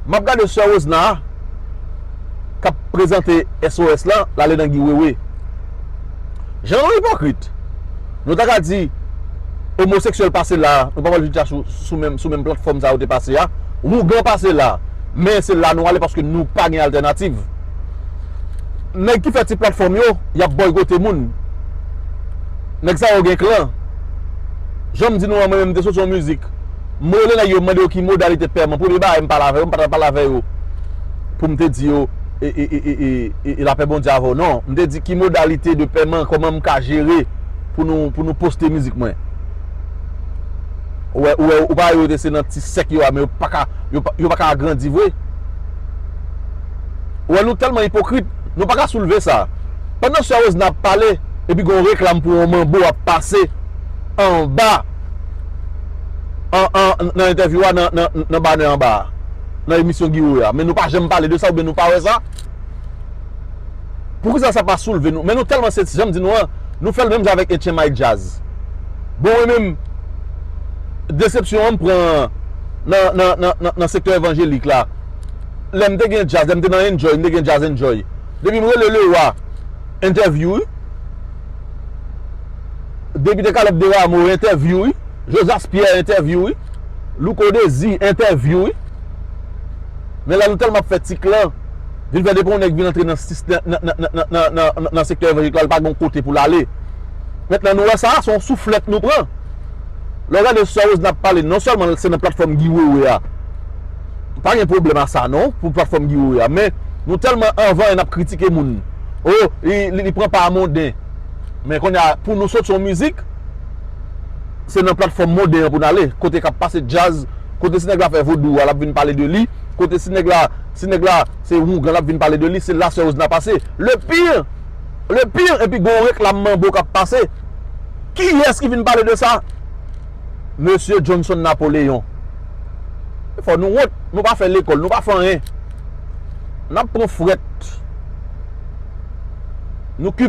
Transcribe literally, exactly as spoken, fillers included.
M ap gade sè Rosna k ap prezante S O S lan, l ale nan Guy Wewe. Jan nou ipokrit. Nou ta ka di omoseksyèl pase la, nou pa pral jwenn sa sou, sou menm, sou menm platfòm sa yo te pase a. Wougan pase la. Men se la nou ale paske nou pa gen altènativ. Nèg ki fè ti platfòm yo, y ap bòykote moun. Nèg sa yo gen klan. Jan m di nou an, mwen menm, m te soti yon mizik. M rele nèg yo, m mande yo ki modalite pèman. Premye bagay, m pale avè yo, m pa t al pale avè yo pou m te di yo, e, e, lapè Bondye avè w. Non, m te di ki modalite de pèman, kòman m ka jere pou nou, pou nou poste mizik mwen. Ou wè, ou wè, ou pa wè yo te se nan ti sèk yo a, men yo pa ka, yo pa, yo pa ka agrandi vre. Ou wè, nou tèlman ipokrit, nou pa ka soulve sa. Pandan sè Rosna ap pale, epi gen yon reklam pou yon manbo ap pase anba, an, an, nan entèvyou a, nan, nan, nan banè anba a, nan emisyon Guy Wewe a. Men nou pa janm pale de sa, oubyen nou pa wè sa. Poukisa sa pa soulve nou? Men nou tèlman se, jan m di nou an, nou fè l menm jan avèk Etchen May Djaz. Bon, mwen menm, desepsyon an m pran nan, nan, nan, nan, nan sektè evanjelik la. Lè m te gen djaz, lè m te nan Enjoy, m te gen Djaz Enjoy. Depi m rele Lewa, entèvyou, wi. Depite Caleb Desrameaux, entèvyou, wi. Josas Pierre, entèvyou, wi. Louko Désir, entèvyou, wi. Men la nou tèlman ap fè ti klan, vin fè depi yon nèg vin antre nan sis-, nan, nan, nan sektè evanjelik la, li pa gen yon kote pou l ale. Mentnan nou wè sa, se yon souflèt nou pran. Lè w gade sè Rosna ap pale, non sèlman se nan platfòm Guy Wewe a. Pa gen pwoblèm a sa non, pou platfòm Guy Wewe a. Men nou tèlman anvan e n ap kritike moun. O, li, li, li pran pa monden. Men kounye a, pou nou soti yon mizik, se nan platfòm monden an pou n ale. Kote k ap pase djaz, kote si nèg la fè vodou a, l ap vin pale de li. Kote si nèg la, si nèg la se wougan, l ap vin pale de li. Se la sè Rosna pase. Le pire, le pire, epi gen yon reklam manbo k ap pase. Kiyès ki vin pale de sa? Mesye Johnson Napoléon. Fò nou wont, nou pa fè lekòl, nou pa fè anyen. N ap pran frèt. Nou ki